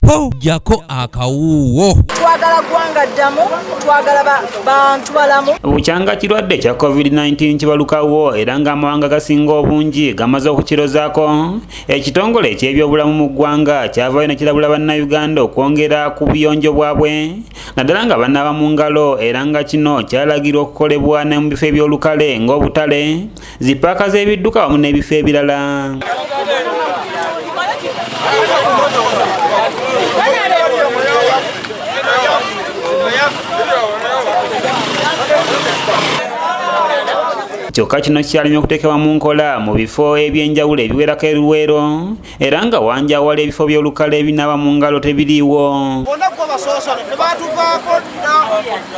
Ho, jjako akawuuwo. Twagala ggwanga ddamu, twagala bantu balamu. Bukyanga kirwadde kya COVID-19 kibalukawo era ng'amawanga gasinga obungi gamaze okukirozaako, ekitongole eky'ebyobulamu mu ggwanga kyavaayo ne kirabula Bannayuganda okwongera ku buyonjo bwabwe, naddala nga banaaba mu ngalo, era nga kino kyalagirwa okukolebwa ne mu bifo eby'olukale ng'obutale, zipaaka z'ebidduka wamu n'ebifo ebirala. Kyokka kino kikyalemye okuteekebwa mu nkola mu bifo eby'enjawulo ebiwerako e Luweero, era nga wangi awali ebifo by'olukale ebinaaba mu ngalo tebiriiwo. Bonna kuba basoosone tebatuvaako dda,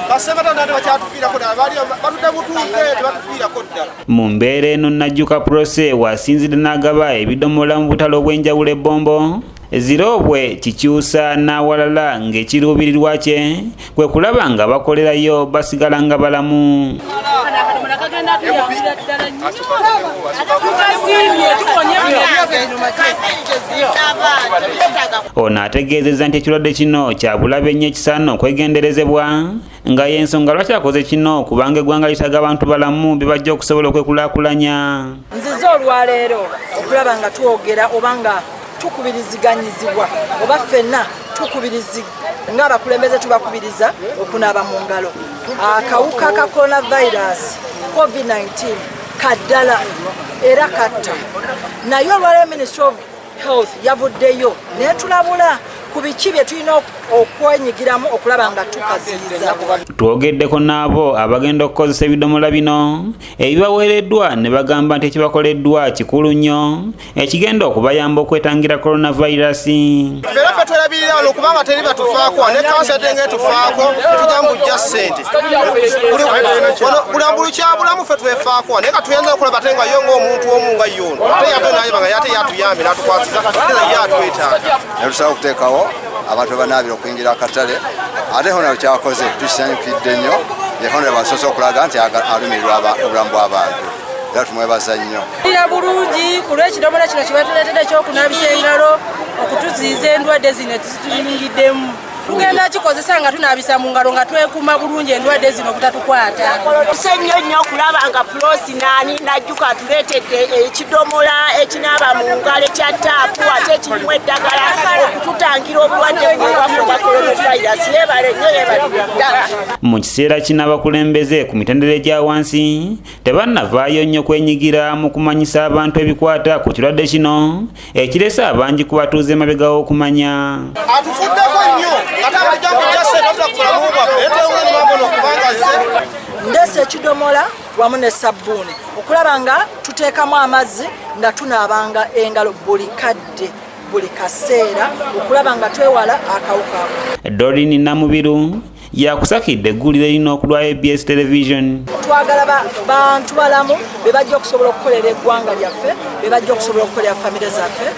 basebatanda tebakyatufiirako ddala, batudde butuuze tebatufiirako ddala. Mu mbeera eno, Najjuka Prose wasinzidde n'agaba ebidomola mu butale obw'enjawulo e Bombo, Zirobwe, Kikyusa n'awalala, ng'ekiruubirirwa kye kwe kulaba nga bakolerayo basigala nga balamu. Ono ategeezezza nti ekirwadde kino kya bulabe nnyo ekisaana okwegenderezebwa, nga y'ensonga lwaki akoze kino, kubanga eggwanga lyetaaga abantu balamu be bajja okusobola okwekulaakulanya. Nzize olwaleero okulaba nga twogera oba nga tukubiriziganyizibwa oba ffenna tukubirizi ng'abakulembeze tubakubiriza okunaaba mu ngalo. Akawuka ka coronavirus COVID-19 kaddala era katta, naye olwaleero Ministry of Health yavuddeyo netulabula ku biki bye tulina okwenyigiramu okulaba nga tukaziyiza. Twogeddeko n'abo abagenda okukozesa ebidomola bino ebibaweereddwa ne bagamba nti ekibakoleddwa kikulu nnyo ekigenda okubayamba okwetangira coronavirus. Fera ffe twerabirira wano kubanga teri batufaako, ne kansa ate nga etufaako tetujja mujja ssente buli kyabulamu, ffe twefaako, naye katuyenza okulaba ate nga yo ng'omuntu omu nga yo ono ate yate naye nga yate yatuyambye n'atukwasiza era ye atwetaaga. Netusaba okuteekawo abantu abanaabira okuyingira akatale, ate Honorable kyakoze tukisanyukidde nnyo. Ye Honorable asoose okulaga nti alumirirwa obulamu bw'abantu, era tumwebaza nnyo. Ira bulungi ku lw'ekidomola kino kibatuleetedde ekyokunaabisa engalo okutuziiza endwadde zino ezituyingiddemu. Tugenda kikozesa nga tunaabisa mu ngalo nga twekuuma bulungi endwadde zino obutatukwata. Tuse nnyo nnyo okulaba nga Pulosi naani Najjuka atuleetedde ekidomola ekinaaba mu ngalo ekya taapu ate ekirimu eddagala okututangira obulwadde bwewaffe obwa coronavirus. Yeebale nnyo, yeebale ddala. Mu kiseera kino abakulembeze ku mitendera egya wansi tebannavaayo nnyo kwenyigira mu kumanyisa abantu ebikwata ku kirwadde kino ekirese abangi ku batuuze emabega w'okumanya. Atufuddeko nnyo ate abajja kujja ssente atula ku bulamu bwaffe etewula ne bambono kubanga zze. Ndeese ekidomola wamu ne sabbuuni okulaba nga tuteekamu amazzi nga tunaabanga engalo buli kadde, buli kaseera, okulaba nga twewala akawuka ako. Doreen Namubiru yakusakidde eggulire lino okulwa ABS Television. Twagala bantu balamu be bajja okusobola okukolera eggwanga lyaffe, be bajja okusobola okukolera famire zaffe.